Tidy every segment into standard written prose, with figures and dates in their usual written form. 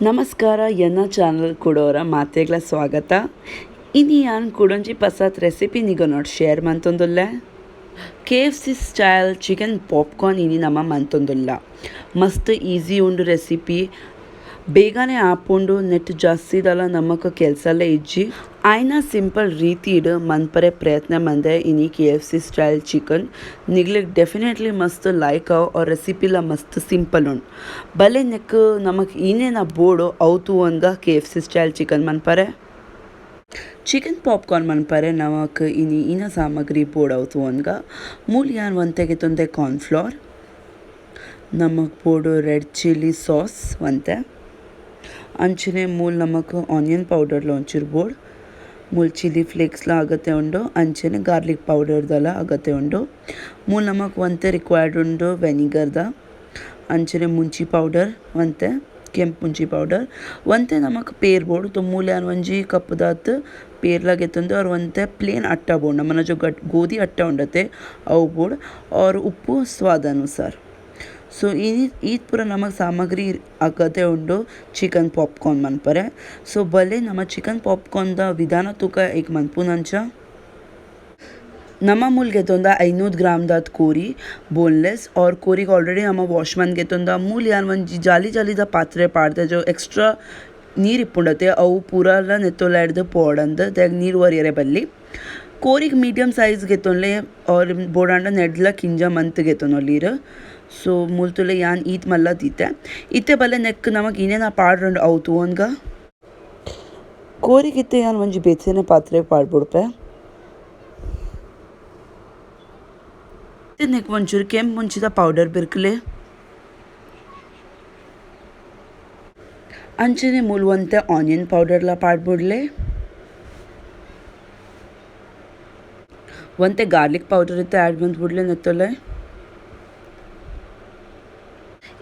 ನಮಸ್ಕಾರ, ಎನ್ನ ಚಾನಲ್ ಕುಡೋರ ಮಾತೆಗ್ಲ ಸ್ವಾಗತ. ಇನಿ ಯಾನ್ ಕುಡೊಂಜಿ ಪಸತ್ ರೆಸಿಪಿ ನಿಗನೋಡ್ ಶೇರ್ ಮಂತೊಂದುಲ್ಲೆ. KFC style chicken popcorn ಇನಿ ನಮ ಮಂತೊಂದುಲ್ಲ. ಮಸ್ತ್ ಈಸಿ ಉಂಡು ರೆಸಿಪಿ, ಬೇಗನೆ ಆಪುಂಡು, ನೆಟ್ ಜಾಸ್ತಿ ದಲ ನಮಕ್ ಕೆಲಸಲ ಇಜ್ಜಿ. ಆಯ್ನ ಸಿಂಪಲ್ ರೀತಿಡ್ ಮನ್ಪರೆ ಪ್ರಯತ್ನ ಮಂದೆ ಇನಿ KFC style chicken. ನಿಗ್ಲಿಗ್ ಡೆಫಿನೆಟ್ಲಿ ಮಸ್ತ್ ಲೈಕ್ ಅವು ಆರ್ ರೆಸಿಪಿಲ ಮಸ್ತ್ ಸಿಂಪಲ್ ಉಂಡು. ಬಲೆ ನೆಕ್ ನಮಕ್ ಏನೇನ ಬೋಡು ಅವು ತೂವೊನ್ಗ KFC style chicken ಮನ್ಪರೆ. ಚಿಕನ್ ಪಾಪ್ಕಾರ್ನ್ ಮನ್ಪರೆ ನಮಕ್ ಇನಿ ಇನ ಸಾಮಗ್ರಿ ಬೋಡು ಅವು ತೂವೊನ್ಗ. ಮೂಲ್ ಯಾನ್ ಒಂತೆಗೆ ತೊಂದೆ ಕಾರ್ನ್ಫ್ಲೋರ್, ನಮಕ್ ಬೋಡು ರೆಡ್ ಚಿಲ್ಲಿ ಸಾಸ್ ಒಂತೆ, ಅಂಚನೆ ಮೂಲ್ ನಮಕ್ ಆನಿಯನ್ ಪೌಡರ್ ಒಂಚೂರು ಬೋಡು, ಮೂಲ್ ಚಿಲ್ಲಿ ಫ್ಲೇಕ್ಸ್ ಲ ಅಗತ್ಯ ಉಂಡು, ಅಂಚನೆ ಗಾರ್ಲಿಕ್ ಪೌಡರ್ ದಲ ಅಗತ್ಯ ಉಂಡು. ಮೂಲ್ ನಮಕ್ ಒಂತೆ ರಿಕ್ವೈರ್ಡ್ ಉಂಡು ವೆನಿಗರ್ ದ, ಅಂಚನೆ ಮುಂಚಿ ಪೌಡರ್ ಒಂತೆ, ಕೆಂಪು ಮುಂಚಿ ಪೌಡರ್ ಒಂತೆ. ನಮಕ್ ಪೇರ್ ಬೋಡು. ತೊ ಮೂಲ್ ಯಾನ್ ಒಂಜಿ ಕಪ್ ದಾತ್ ಪೇರ್ಲ ಗೆತೊಂದು ಆರ್ ಒಂತೆ ಪ್ಲೇನ್ ಅಟ್ಟ ಬೋಡು, ನಮನ ಜೋ ಗೋಧಿ ಅಟ್ಟ ಉಂಡತೆ ಅವು ಬೋಡು, ಆರ್ ಉಪ್ಪು ಸ್ವಾದಾನುಸಾರ. ಸೊ ಈತ್ ಪೂರ ನಮಕ್ ಸಾಮಗ್ರಿ ಅಗತ್ಯ ಉಂಡು ಚಿಕನ್ ಪಾಪ್ಕಾರ್ನ್ ಮನ್ಪರೆ. ಸೊ ಬಲೆ ನಮ ಚಿಕನ್ ಪಾಪ್ಕಾರ್ನ್ ದ ವಿಧಾನ ತೂಕ ಏಕ್ ಮನ್ಪುನಂಚ. ನಮ ಮೂಲ್ ಗೆತೊಂದ 500 ಗ್ರಾಮ್ ದಾತ್ ಕೋರಿ ಬೋನ್ಲೆಸ್ ಆರ್ ಕೋರಿಗೆ ಆಲ್ರೆಡಿ ನಮ ವಾಶ್ ಮಂತ್ ಗೆತೊಂದ. ಮೂಲ್ ಯಾನ್ ಒಂಜಿ ಜಾಲಿ ಜಾಲಿದ ಪಾತ್ರೆ ಪಾಡ್ದೆ, ಜೋ ಎಕ್ಸ್ಟ್ರಾ ನೀರು ಇಪ್ಪುಂಡತೆ ಅವು ಪೂರಲ ನೆತ್ತೊಲ ಹಿಡ್ದು ಪೋಡಂದ್ ದಾಯೆಗ್ ನೀರು ಒರಿಯರೆ ಬಲ್ಲಿ. ಕೋರಿಗೆ ಮೀಡಿಯಂ ಸೈಜ್ ಗೆತೊನ್ಲೆ ಆರ್ ಬೋಡಾಂಡ ನೆಡ್ಲ ಕಿಂಜ ಮಂತ್ ಗೆತೊನೊಲಿ. ಸೊ ಮೂಲ್ ತೂಲೆ ಯಾನ್ ಈತ್ ಮಲ್ಲ ದೀತೆ. ಇತ್ತೆ ಬಲೆ ನೆಕ್ ನಮಕ್ ಏನೇನ ಪಾಡ್ರುಂಡು ಅವು ತೂವೊನ್ಗ. ಕೋರಿಗೆ ಇತ್ತೆ ಯಾನ್ ಒಂಜಿ ಬೇತೆನೆ ಪಾತ್ರೆ ಪಾಡ್ಬುಡ್ಪೆ. ಇತ್ತೆ ನೆಕ್ ಒಂಚೂರು ಕೆಂಪು ಮುಂಚಿದ ಪೌಡರ್ ಬಿರ್ಕಲೆ, ಅಂಚನೆ ಮೂಲ್ ಒಂತೆ ಆನಿಯನ್ ಪೌಡರ್ಲ ಪಾಡ್ಬುಡ್ಲೆ, ಒಂತೆ ಗಾರ್ಲಿಕ್ ಪೌಡರ್ ಇತ್ತೆ ಆ್ಯಡ್ ಮಂತ್ಬುಡ್ಲೆ ನೆತ್ತೊಲೆ.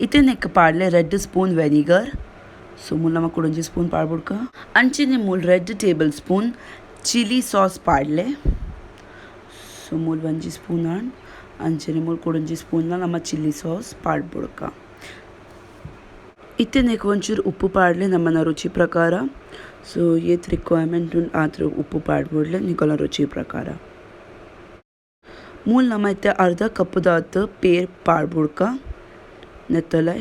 ಇತ್ತೆ ನೆಕ್ ಪಾಡ್ಲೆ ರೆಡ್ ಸ್ಪೂನ್ ವೆನಿಗರ್, ಸೊ ಮೂಲ್ ನಮ ಕುಡೊಂಜಿ ಸ್ಪೂನ್ ಪಾಡ್ಬುಡ್ಕ. ಅಂಚನೆ ಮೂಲ್ red table spoon chilli sauce ಪಾಡ್ಲೆ. ಸೊ ಮೂಲ್ ಒಂಜಿ ಸ್ಪೂನ್ ಆಂಡ್, ಅಂಚನೆ ಮೂಲ್ ಕುಡೊಂಜಿ ಸ್ಪೂನ್ ನಮ್ಮ ಚಿಲ್ಲಿ ಸಾಸ್ ಪಾಡ್ಬುಡ್ಕ. ಇತ್ತೆ ನೆಕ್ ಒಂಚೂರು ಉಪ್ಪು ಪಾಡ್ಲೆ ನಮ್ಮನ ರುಚಿ ಪ್ರಕಾರ. ಸೊ ಏತ್ ರಿಕ್ವೈರ್ಮೆಂಟ್ ಉಂಡು ಆತ್ರ ಉಪ್ಪು ಪಾಡ್ಬುಡ್ಲೆ ನಿಕೊಲ ರುಚಿ ಪ್ರಕಾರ. ಮೂಲ್ ನಮ ಇತ್ತೆ ಅರ್ಧ ಕಪ್ ದಾತ್ ಪೇರ್ ಪಾಡ್ಬುಡ್ಕ ನೆತ್ತೊಲೆ.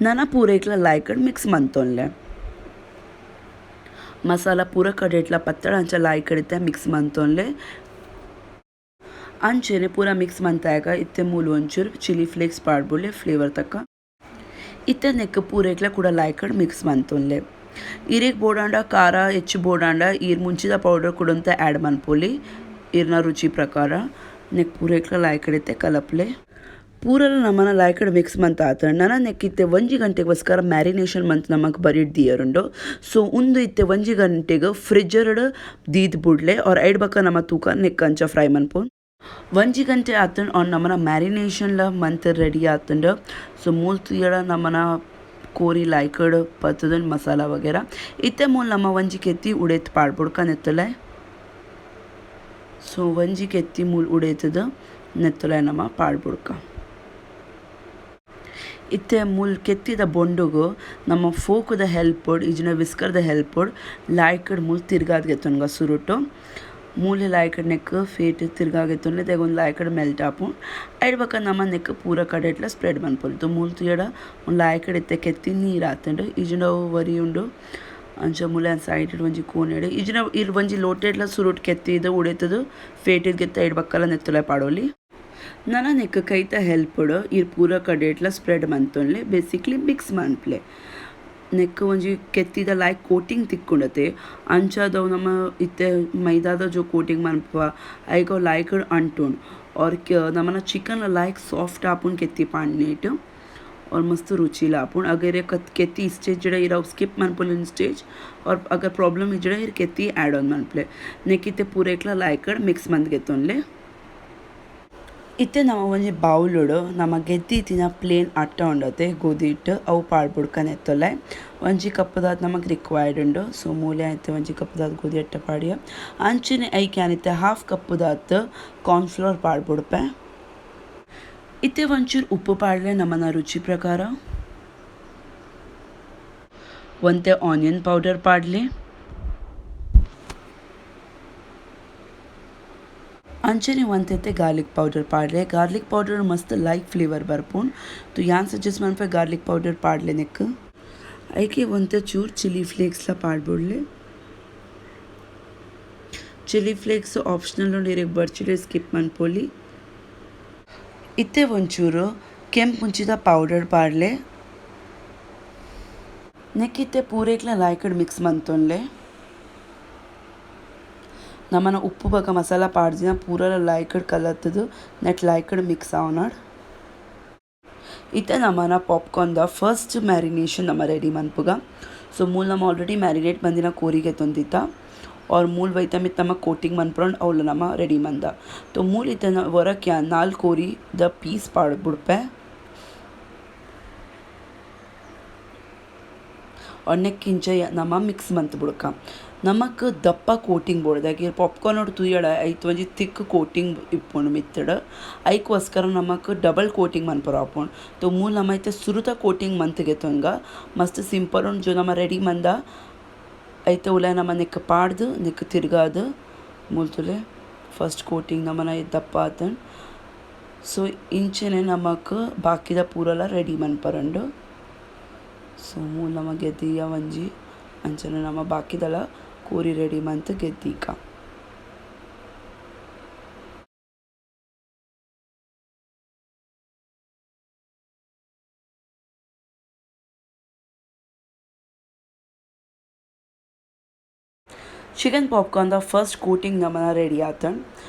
ನನ ಪೂರೈಕ್ಲ ಲಾಯ್ಕಡ್ ಮಿಕ್ಸ್ ಮಂತೊನ್ಲೆ. ಮಸಾಲ ಪೂರ ಕಡೆಟ್ಲ ಪತ್ತಡ ಅಂಚ ಲಾಯ್ಕಡ್ ಇತ್ತೆ ಮಿಕ್ಸ್ ಮಂತೊನ್ಲೆ. ಅಂಚನೆ ಪೂರ ಮಿಕ್ಸ್ ಮಂತಾಗ ಇತ್ತೆ ಮೂಲು ಒಂಚೂರು ಚಿಲ್ಲಿ ಫ್ಲೇಕ್ಸ್ ಪಾಡ್ಬುಡ್ಲೆ ಫ್ಲೇವರ್ ತಕ್ಕ. ಇತ್ತೆ ನೆಕ್ ಪೂರೈಕ್ಲ ಕೂಡ ಲಾಯ್ಕಡ್ ಮಿಕ್ಸ್ ಮಂತೊನ್ಲೆ. ಇರೆಗ್ ಬೋಡಾಂಡ ಖಾರ ಹೆಚ್ಚು ಬೋಡಾಂಡ ಈರ್ ಮುಂಚಿದ ಪೌಡರ್ ಕುಡಂತ ಆ್ಯಡ್ ಮನ್ಪೊಲಿ ಇರ್ನ ರುಚಿ ಪ್ರಕಾರ. ನೆಕ್ ಪೂರೈಕ್ಲ ಲಾಯ್ಕಡ್ ಇತ್ತೆ ಕಲಪ್ಲೆ. ಪೂರಲ ನಮನ ಲಾಯ್ಕಡ್ ಮಿಕ್ಸ್ ಮಂತ ಆತ. ನನ ನೆಕ್ ಇತ್ತೆ ಒಂಜಿ ಗಂಟೆಗೋಸ್ಕರ ಮ್ಯಾರಿನೇಷನ್ ಮಂತ್ ನಮಕ್ ಬರಿಟ್ ದಿಯರುಂಡು. ಸೊ ಉಂದು ಇತ್ತೆ ಒಂಜಿ ಗಂಟೆಗ್ ಫ್ರಿಜ್ಜರ್ಡ್ ದೀದ್ ಬುಡ್ಲೆ ಆರ್ ಐಡ್ ಬಕ್ಕ ನಮ ತೂಕ ನೆಕ್ ಅಂಚ ಫ್ರೈ ಮನ್ಪೊನ್. ಒಂಜಿ ಗಂಟೆ ಆತಂಡ್ ಆನ್ ನಮನ ಮ್ಯಾರಿನೇಷನ್ ಲ ಮಂತ್ ರೆಡಿ ಆತಂಡ್. ಸೊ ಮೂಲ್ ತೂಯಡ ನಮನ ಕೋರಿ ಲಾಯ್ಕಡ್ ಪತ್ತದನ್ ಮಸಾಲ ವಗೇರ. ಇತ್ತೆ ಮೂಲ್ ನಮ ಒಂಜಿ ಕೆತ್ತಿ ಉಡೇತ್ ಪಾಡ್ಬುಡ್ಕ ನೆತ್ತೊಲೆ. ಸೊ ಒಂಜಿ ಕೆತ್ತಿ ಮೂಲ್ ಉಡೇತದ ನೆತ್ತೊಲೆ ನಮ ಪಾಡ್ಬುಡ್ಕ. ಇತ್ತೆ ಮೂಲ್ ಕೆತ್ತಿದ ಬೊಂಡುಗು ನಮ್ಮ ಫೋಕುದ ಹೆಲ್ಪ್ ಇಜ್ಜಿಂಡ ವಿಸ್ಕರ್ದ ಹೆಲ್ಪ್ ಲಾಯ್ಕಡ್ ಮೂಲ್ ತಿರ್ಗಾದ್ ಗೆತ್ತೊನ್ಗ ಸುರುಟು. ಮೂಲೆ ಲಾಯ್ಕಡ್ ನೆಕ್ ಫೇಟ್ ತಿರ್ಗಾಗೆತ್ತೊನ್ಲೆ ದಾಯೆಗ್ ಲಾಯ್ಕಡ್ ಮೆಲ್ಟ್ ಆಪುಂಡು. ಐಡ್ ಬೊಕ್ಕ ನಮ ನೆಕ್ ಪೂರ ಕಡೆಟ್ಲ ಸ್ಪ್ರೆಡ್ ಮನ್ಪೊಲಿ. ಮೂಲ್ ತೂಯಡ ಲಾಯ್ಕಡ್ ಇತ್ತೆ ಕೆತ್ತಿ ನೀರ್ ಆತುಂಡು, ಇಜ್ಜಿಂಡ ಅವು ವರಿ ಉಂಡು. ಅಂಚ ಮೂಲೆ ಸೈಡ್ ಒಂಜಿ ಕೋನೆಡ್ ಇಜ್ಜಿಂಡ ಇರ್ ಒಂಜಿ ಲೋಟೆಡ್ಲ ಸುರುಟ್ ಕೆತ್ತಿದ್ ಉಡೆತುದು ಫೇಟಿದ್ ಗೆತ್ತ ಐಡ್ ಬೊಕ್ಕಲ ನೆತ್ತೊಲೆ ಪಾಡೊಲಿ. ನನ ನೆಕ್ ಕೈತ ಹೆಲ್ಪ್ ಇರ್ ಪೂರ ಕಡೆಟ್ಲ ಸ್ಪ್ರೆಡ್ ಮಂತೊನ್ಲೆ, ಬೇಸಿಕ್ಲಿ ಮಿಕ್ಸ್ ಮನ್ಪುಲೆ. ನೆಕ್ ಒಂಜಿ ಕೆತ್ತಿದ ಲಾಯ್ಕ್ ಕೋಟಿಂಗ್ ತಿಕ್ಕುಂಡತೆ ಅಂಚಾದವು ನಮ ಇತ್ತೆ ಮೈದಾದ ಜೋ ಕೋಟಿಂಗ್ ಮನ್ಪುವ ಐಕ್ ಅವು ಲಾಯ್ಕಡ್ ಅಂಟುಂಡು. ಆರ್ ನಮನ ಚಿಕನ್ ಲಾಯ್ಕ್ ಸಾಫ್ಟ್ ಆಪುಂಡು ಕೆತ್ತಿ ಪಾಡ್ನೇಟ್ ಆರ್ ಮಸ್ತ್ ರುಚಿಲ ಆಪುಂಡು. ಅಗರ್ ಕೆತ್ತಿ ಸ್ಟೇಜ್ ಇರ ಅವು ಸ್ಕಿಪ್ ಮನ್ಪೊಲಿ ಸ್ಟೇಜ್ ಆರ್ ಅಗರ್ ಪ್ರಾಬ್ಲಮ್ ಇಜ್ಜಿಡ ಇರ್ ಕೆತ್ತಿ ಆ್ಯಡ್ ಆನ್ ಮನ್ಪುಲೆ. ನೆಕ್ ಇತ್ತೆ ಪೂರೈಕ್ಲ ಲಾಯ್ಕಡ್ ಮಿಕ್ಸ್ ಮಂತ್ ಗೆತ್ತೊನ್ಲೆ. ಇತ್ತೆ ನಮ ಒಂಜಿ ಬೌಲುಡು ನಮ ಗೆದ್ದಿತ್ತಿನ ಪ್ಲೇನ್ ಅಟ್ಟ ಉಂಡತೆ ಗೋಧಿ ಹಿಟ್ಟು ಅವು ಪಾಡ್ಬುಡ್ಕ ನೆತ್ತೊಲೆ. ಒಂಜಿ ಕಪ್ಪುದಾತ್ ನಮಕ್ ರಿಕ್ವೈರ್ಡ್ ಉಂಡು. ಸೊ ಮೂಲೆ ಇತ್ತೆ ಒಂಜಿ ಕಪ್ಪುದಾತ್ ಗೋಧಿ ಅಟ್ಟ ಪಾಡಿಯ. ಅಂಚನೆ ಐಕ್ ಯಾನ್ ಇತ್ತೆ ಹಾಫ್ ಕಪ್ಪುದಾತ್ ಕಾರ್ನ್ಫ್ಲೋರ್ ಪಾಡ್ಬುಡ್ಪೆ. ಇತ್ತೆ ಒಂಚೂರು ಉಪ್ಪು ಪಾಡ್ಲೆ ನಮನ ರುಚಿ ಪ್ರಕಾರ. ಒಂತೆ ಆನಿಯನ್ ಪೌಡರ್ ಪಾಡ್ಲೆ. ಅಂಚನೆ ಒಂತೆ ಗಾರ್ಲಿಕ್ ಪೌಡರ್ ಪಾಡ್ಲೆ. ಗಾರ್ಲಿಕ್ ಪೌಡರ್ ಮಸ್ತ್ ಲೈಕ್ ಫ್ಲೇವರ್ ಬರ್ಪುಂಡು. ತೂ ಯಾನ್ ಸಜೆಸ್ಟ್ ಮನ್ಪೆ ಗಾರ್ಲಿಕ್ ಪೌಡರ್ ಪಾಡ್ಲೆ ನೆಕ್. ಐಕೆ ಒಂತೆ ಚೂರು ಚಿಲ್ಲಿ ಫ್ಲೇಕ್ಸ್ ಲ ಪಾಡ್ಬೊಡ್ಲೆ. Chilli flakes optional ಉಂಡು, ಇರೆಗ್ ಬರ್ಚಿಡ ಸ್ಕಿಪ್ ಮನ್ಪೊಲಿ. ಇತ್ತೆ ಒಂಚೂರು ಕೆಂಪು ಮುಂಚಿದ ಪೌಡರ್ ಪಾಡ್ಲೆ. ನೆಕ್ಕಿತ್ತೆ ಪೂರೆಕ್ಲ ಲಾಯ್ಕಡ್ ಮಿಕ್ಸ್ ಮಂತೊನ್ಲೆ. ನಮನ ಉಪ್ಪು ಬೊಕ ಮಸಾಲ ಪಾಡ್ದಿನ ಪೂರಲ ಲಾಯ್ಕಡ್ ಕಲತ್ತದು ನೆಟ್ ಲಾಯ್ಕಡ್ ಮಿಕ್ಸ್ ಆವನಾಡ್. ಇತ್ತೆ ನಮನ popcorn the first marination ನಮ ರೆಡಿ ಮನ್ಪುಗ. ಸೊ ಮೂಲ ನಮ ಆಲ್ರೆಡಿ ಮ್ಯಾರಿನೇಟ್ ಮಂದಿನ ಕೋರಿಗೆ ತೊಂದಿತ್ತ ಆರ್ ಮೂಲ ವೈತ ಮಿತ್ ನಮ ಕೋಟಿಂಗ್ ಮನ್ಪುರಂಡ್ ಅವ್ಲು ನಮ ರೆಡಿ ಮಂದ. ತೋ ಮೂಲ ಇತ್ತೆ ವರಕ್ ಯಾನ್ 4 ಕೋರಿ the piece ಪಾಡ್ ಬುಡ್ಪೆ. ಆರ್ ನೆಕ್ಕಿಂಚ ನಮ ಮಿಕ್ಸ್ ಮಂತ್ ಬುಡ್ಕ. ನಮಕ್ ದಪ್ಪ ಕೋಟಿಂಗ್ ಬೋಡ್ದಾಗಿ ಪಾಪ್ಕಾರ್ನ್ ನೋಡು ತೂಯಡ ಐತ್ ಒಂಜಿ ತಿಕ್ ಕೋಟಿಂಗ್ ಇಪ್ಪುಂಡು ಮಿತ್ತಡ್. ಐಕೋಸ್ಕರ ನಮಕ್ ಡಬಲ್ ಕೋಟಿಂಗ್ ಮನ್ಪುರ ಆಪುಂಡು. ತೋ ಮೂಲ ನಮ ಇತ್ತೆ ಸುರುತ ಕೋಟಿಂಗ್ ಮಂತ್ ಗೆತೊನ್ಗ ಮಸ್ತ್ ಸಿಂಪಲ್ ಉಂಡು. ಜೋ ನಮ ರೆಡಿ ಮಂದ ಐತೆ ಉಲಾಯ್ ನಮ ನೆಕ್ ಪಾಡ್ದು ನೆಕ್ ತಿರ್ಗಾದು ಮೂಲ್ತುಲೆ ಫಸ್ಟ್ ಕೋಟಿಂಗ್ ನಮನ ದಪ್ಪ ಆತಂಡ್. ಸೊ ಇಂಚನೆ ನಮಕ್ ಬಾಕಿದ ಪೂರಲ ರೆಡಿ ಮನ್ಪರಂಡು. ಸೊ ಮೂಲ ನಮ ಗೆದ್ದಿಯ ಒಂಜಿ ಅಂಚನೆ ನಮ ಬಾಕಿದಲ ಕೋರಿ ರೆಡಿ ಮಂತ್ ಗೆದ್ದೀಕ. Chicken popcorn the first coating ನಮನ ರೆಡಿ ಆತಂಡ್.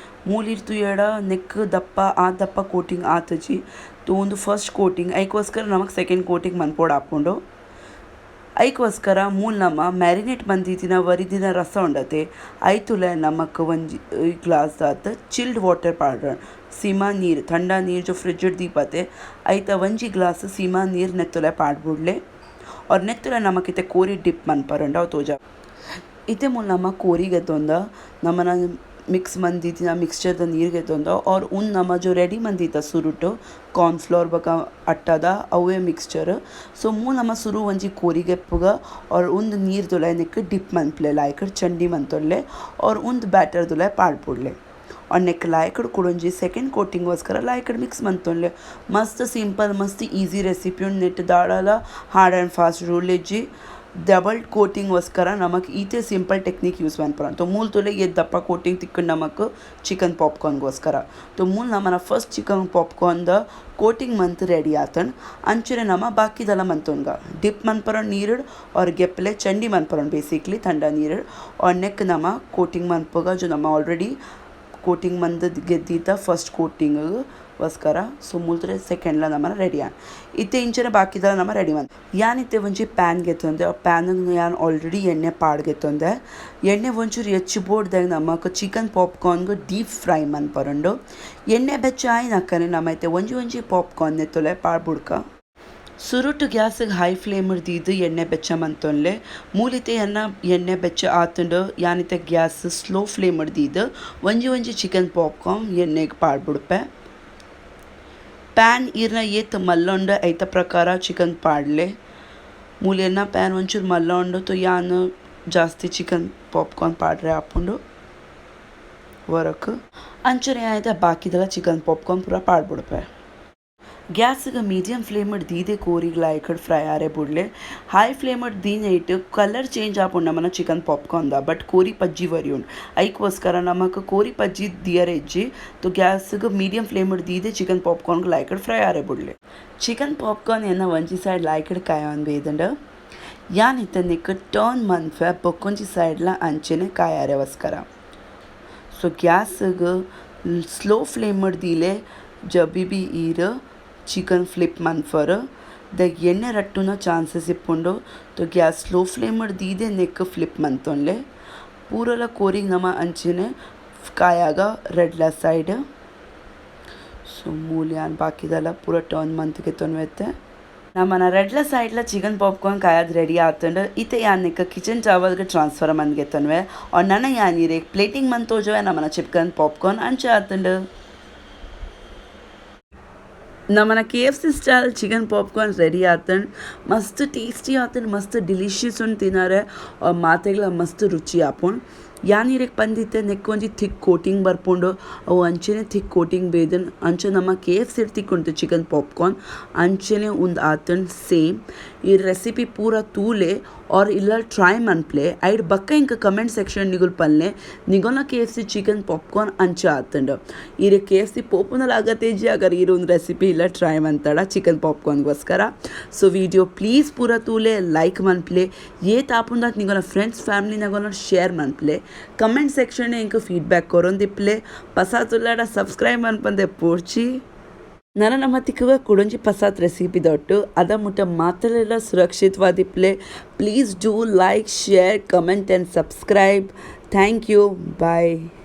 ಮೂಲಿರ್ತು ಎಡ ನೆಕ್ ದಪ್ಪ ಆ ದಪ್ಪ ಕೋಟಿಂಗ್ ಆತಜಿ. ತೋ ಒಂದು ಫಸ್ಟ್ ಕೋಟಿಂಗ್ ಐಕೋಸ್ಕರ ನಮಕ್ ಸೆಕೆಂಡ್ ಕೋಟಿಂಗ್ ಮನ್ಪೋಡ್ ಆಪುಂಡು. ಐಕೋಸ್ಕರ ಮೂಲ ನಮ ಮ್ಯಾರಿನೇಟ್ ಮಂದಿತ್ತಿನ ವರಿದಿನ ರಸ ಉಂಡತೆ ಐತುಲೆ ನಮಕ್ ಒಂಜಿ glass ದಾತ್ chilled water powder Seema ನೀರು ಥಂಡ ನೀರು ಜೋ ಫ್ರಿಜ್ ದೀಪತೆ ಐತ ಒಂಜಿ ಗ್ಲಾಸ್ ಸೀಮಾ ನೀರು ನೆತ್ತುಲೆ ಪಾಡ್ಬುಡ್ಲೆ. ಆರ್ ನೆತ್ತುಲೆ ನಮಕ್ ಇತ್ತೆ ಕೋರಿ ಡಿಪ್ ಮನ್ಪರಂಡ ಅವು ತೋಜ. ಇತ್ತೆ ಮೂಲ ನಮ ಕೋರಿ ಗೆತ್ತೊಂದ ನಮನ ಮಿಕ್ಸ್ ಮಂದಿತ್ತಿನ ಮಿಕ್ಸ್ಚರ್ದ ನೀರು ಗೆತ್ತೊಂದ ಆರ್ ಉನ್ ನಮ ಜೋ ರೆಡಿ ಮಂದಿತ್ತ ಸುರುಟು ಕಾರ್ನ್ಫ್ಲೋರ್ ಬೊಕ ಅಟ್ಟದ ಅವೇ ಮಿಕ್ಸ್ಚರ್. ಸೊ ಮೂಲ ನಮ ಸುರು ಒಂಜಿ ಕೋರಿ ಗೆಪ್ಪುಗ ಆರ್ ಉಂದು ನೀರು ದುಲಾಯ್ ನೆಕ್ ಡಿಪ್ ಮನ್ಪುಲೆ ಲಾಯ್ಕಡ್ ಚಂಡಿ ಮಂತೊನ್ಲೆ ಆರ್ ಉಂದು ಬ್ಯಾಟರ್ ದುಲಾಯ್ ಪಾಡ್ಪುಡ್ಲೆ. ಆರ್ ನೆಕ್ ಲಾಯ್ಕಡ್ ಕುಡೊಂಜಿ ಸೆಕೆಂಡ್ ಕೋಟಿಂಗ್ಗೋಸ್ಕರ ಲಾಯ್ಕಡ್ ಮಿಕ್ಸ್ ಮಂತೊನ್ಲೆ. ಮಸ್ತ್ ಸಿಂಪಲ್ ಮಸ್ತ್ ಈಸಿ ರೆಸಿಪಿ ಉಂಡು. ನೆಟ್ ದಾಡಲ hard and fast rule ಇಜ್ಜಿ. ಡಬಲ್ ಕೋಟಿಂಗ್ಗೋಸ್ಕರ ನಮಕ್ ಈತೆ simple technique use ಮನ್ಪುನ. ತೋ ಮೂಲ ತೂಲೆ ಏತ್ ದಪ್ಪ ಕೋಟಿಂಗ್ ತಿಕ್ಕುಂಡು ನಮಕ್ ಚಿಕನ್ ಪಾಪ್ಕಾರ್ನ್ಗೋಸ್ಕರ. ತೋ ಮೂಲ ನಮನ first chicken popcorn the coating month ready ಆತಂಡ್. ಅಂಚನೆ ನಮ ಬಾಕಿದಲ ಮಂತೊನ್ಗ ಡಿಪ್ ಮನ್ಪರ ನೀರುಡ್ ಆರ್ ಗೆಪ್ಪಲೆ ಚಂಡಿ ಮನ್ಪರ ಬೇಸಿಕ್ಲಿ ಥಂಡ ನೀರುಡ್. ಆರ್ ನೆಕ್ ನಮ ಕೋಟಿಂಗ್ ಮನ್ಪುಗ ಜೋ ನಮ ಆಲ್ರೆಡಿ ಕೋಟಿಂಗ್ ಮಂದ್ ಗೆದ್ದೀತ ಫಸ್ಟ್ ಕೋಟಿಂಗ್ ಗೋಸ್ಕರ. ಸೊ ಮೂಲ್ತರೆ ಸೆಕೆಂಡ್ಲ ನಮನ ರೆಡಿ ಆನ್. ಇತ್ತೆ ಇಂಚನೆ ಬಾಕಿದಲ ನಮ ರೆಡಿ ಮನ್. ಯಾನ್ ಇತ್ತೆ ಒಂಜಿ ಪ್ಯಾನ್ ಗೆತ್ತೊಂದೆ. ಆ ಪ್ಯಾನ್ ಯಾನ್ ಆಲ್ರೆಡಿ ಎಣ್ಣೆ ಪಾಡ್ ಗೆತ್ತೊಂದೆ. ಎಣ್ಣೆ ಒಂಚೂರು ಹೆಚ್ಚು ಬೋಡ್ದಾಗ ನಮಕ್ ಚಿಕನ್ ಪಾಪ್ಕಾರ್ನ್ಗ್ ಡೀಪ್ ಫ್ರೈ ಮನ್ಪರಂಡು. ಎಣ್ಣೆ ಬೆಚ್ಚ ಆಯ್ನಕ್ಕನೆ ನಮ ಇತ್ತೆ ಒಂಜಿ ಒಂಜಿ ಪಾಪ್ಕಾರ್ನ್ ನೆತ್ತೊಲೆ ಪಾಡ್ ಬುಡ್ಕ. ಸುರುಟು ಗ್ಯಾಸ್ಗ್ ಹೈ ಫ್ಲೇಮ್ ದೀದ್ ಎಣ್ಣೆ ಬೆಚ್ಚ ಮಂತೊನ್ಲೆ. ಮೂಲಿತೆ ಎನ್ನ ಎಣ್ಣೆ ಬೆಚ್ಚ ಆತುಂಡು ಯಾನಿತೆ gas slow flame ದೀದ್ ಒಂಜಿ ಒಂಜಿ ಚಿಕನ್ ಪಾಪ್ಕಾರ್ನ್ ಎಣ್ಣೆಗ್ ಪಾಡ್ ಬುಡ್ಪೆ. ಪ್ಯಾನ್ ಈರ್ನ ಏತ್ ಮಲ್ಲೊಂಡು ಐತ ಪ್ರಕಾರ ಚಿಕನ್ ಪಾಡ್ಲೆ. ಮೂಲೆನ ಪ್ಯಾನ್ ಒಂಚೂರು ಮಲ್ಲೊಂಡು ತೋ ಯಾನ್ ಜಾಸ್ತಿ ಚಿಕನ್ ಪಾಪ್ಕಾರ್ನ್ ಪಾಡ್ರೆ ಆಪುಂಡು ವರಕ್. ಅಂಚನೆ ಆಯ್ತ ಬಾಕಿದಲ ಚಿಕನ್ ಪಾಪ್ಕಾರ್ನ್ ಪೂರ ಪಾಡ್ಬುಡ್ಪೆ. ಗ್ಯಾಸ್ಗ್ ಮೀಡಿಯಂ ಫ್ಲೇಮ್ ದೀದೆ ಕೋರಿಗ್ ಲಾಯ್ಕಡ್ ಫ್ರೈ ಆರೆ ಬುಡ್ಲೆ. ಹೈ ಫ್ಲೇಮ್ ದೀನೈಟ್ ಕಲರ್ ಚೇಂಜ್ ಆಪುಂಡು ನಮನ chicken popcorn the but ಕೋರಿ ಪಜ್ಜಿ ವರಿ ಉಂಡು. ಐಕೋಸ್ಕರ ನಮಕ್ ಕೋರಿ ಪಜ್ಜಿ ದಿಯರೆ ಇಜ್ಜಿ. ತೋ ಗ್ಯಾಸ್ಗ್ ಮೀಡಿಯಂ ಫ್ಲೇಮ್ ದೀದೆ ಚಿಕನ್ ಪಾಪ್ಕಾರ್ನ್ ಲಾಯ್ಕಡ್ ಫ್ರೈ ಆರೆ ಬುಡ್ಲೆ. ಚಿಕನ್ ಪಾಪ್ಕಾರ್ನ್ ಎನ್ನ ಒಂಜಿ ಸೈಡ್ ಲಾಯ್ಕಡ್ ಕಾಯೊಂದು ಬೇದಂಡ. ಯಾನ್ ಇತ್ತೆ ನೆಕ್ ಟರ್ನ್ ಮನ್ಪೆ ಬೊಕ್ಕೊಂಜಿ ಸೈಡ್ಲ ಅಂಚನೆ ಕಾಯಾರೆವಸ್ಕರ. ಸೊ ಗ್ಯಾಸ್ಗ್ ಸ್ಲೋ ಫ್ಲೇಮ್ ದೀಲೆ ಜಬಿ ಬಿ ಈರ್ ಚಿಕನ್ ಫ್ಲಿಪ್ ಮನ್ಪರ್ ದ ಎಣ್ಣೆ ರಟ್ಟುನ ಚಾನ್ಸಸ್ ಇಪ್ಪುಂಡು. ತೋ gas slow flame ದೀದೆ neck flip ಮಂತೊನ್ಲೆ. ಪೂರಲ ಕೋರಿಗ್ ನಮ ಅಂಚನೆ ಕಾಯಾಗ ರೆಡ್ಲ ಸೈಡ್. ಸೊ ಮೂಲ ಯಾನ್ ಬಾಕಿದಲ ಪೂರ ಟರ್ನ್ ಮಂತ್ ಗೆತೊನ್ವೆತ್ತೆ. ನಮನ ರೆಡ್ಲ ಸೈಡ್ಲ ಚಿಕನ್ ಪಾಪ್ಕಾರ್ನ್ ಕಾಯದ್ ರೆಡಿ ಆತುಂಡು. ಇತ್ತೆ ಯಾನ್ ನೆಕ್ ಕಿಚನ್ ಟವಲ್ಗ್ ಟ್ರಾನ್ಸ್ಫರ್ ಮಂತ್ ಗೆತೊನ್ವೆ. ಆರ್ ನನ ಯಾನ್ ಇರೆಗ್ ಪ್ಲೇಟಿಂಗ್ ಮಂತ್ ತೋಜುವೆ ನಮನ ಚಿಕನ್ ಪಾಪ್ಕಾರ್ನ್ ಅಂಚ ಆತುಂಡು. ನಮನ KFC style chicken popcorn ready ಆತಂಡ್. ಮಸ್ತ್ ಟೇಸ್ಟಿ ಆತಂಡ್, ಮಸ್ತ್ ಡಿಲಿಷಿಯಸ್ ಉಂಡು ತಿನರೆ, ಮಾತೆಗ್ಲ ಮಸ್ತ್ ರುಚಿ ಆಪುಂಡು. ಯಾನ್ ಇರೆಗ್ ಪಂದಿತ್ತೆ ನೆಕ್ಕ್ ಒಂಜಿ ಥಿಕ್ ಕೋಟಿಂಗ್ ಬರ್ಪುಂಡು, ಅವು ಅಂಚನೆ ಥಿಕ್ ಕೋಟಿಂಗ್ ಬೇದನ್. ಅಂಚ ನಮ್ಮ ಕೆ ಎಫ್ ಸಿ ತಿಕ್ಕುಂಡು ಚಿಕನ್ ಪಾಪ್ಕಾರ್ನ್, ಅಂಚನೆ ಉಂದು ಆತಂಡ್ ಸೇಮ್. ಈ ರೆಸಿಪಿ ಪೂರ ತೂಲೆ ಆರ್ ಇಲ್ಲ ಟ್ರೈ ಮನ್ಪ್ಲೆ. ಐಡ್ ಬೊಕ್ಕ ಎಂಕ್ ಕಮೆಂಟ್ ಸೆಕ್ಷನ್ ನಿಗುಲ್ ಪನ್ಲೆ ನಿಗೋನ K F C chicken popcorn ಅಂಚ ಆತಂಡ್. ಈರ್ ಕೆ ಎಫ್ ಸಿ ಪೋಪುನಲ ಅಗತ್ಯ ಅಗರ್ ಈರ್ ಒಂದು ರೆಸಿಪಿ ಇಲ್ಲ ಟ್ರೈ ಮಂತಡ ಚಿಕನ್ ಪಾಪ್ಕಾರ್ನ್ಗೋಸ್ಕರ. ಸೊ ವಿಡಿಯೋ ಪ್ಲೀಸ್ ಪೂರ ತೂಲೆ, ಲೈಕ್ ಮನ್ಪ್ಲೆ, ಏತ್ ಆಪುಂಡಾತ್ ನಿಗೋನ ಫ್ರೆಂಡ್ಸ್ ಫ್ಯಾಮಿಲಿ ನಗೋನ ಶೇರ್ ಮನ್ಪ್ಲೆ. ಕಮೆಂಟ್ ಸೆಕ್ಷನ್ ಎಂಕ್ ಫೀಡ್ಬ್ಯಾಕ್ ಕೊರೊಂದಿಪ್ಲೆ. ಪಸಾತುಲ್ಲಾಡ ಸಬ್ಸ್ಕ್ರೈಬ್ ಮನ್ಪಂದೆ ಪೋರ್ಚಿ. ನನ ನಮ್ಮ ತಿಕ್ಕುವ ಕುಡೊಂಜಿ ಪಸಾತ್ ರೆಸಿಪಿ ದೊಟ್ಟು. ಅದ ಮುಟ್ಟ ಮಾತೆರೆಲ ಸುರಕ್ಷಿತವಾದಿಪ್ಲೆ. Please do like, share, comment and subscribe. Thank you, bye.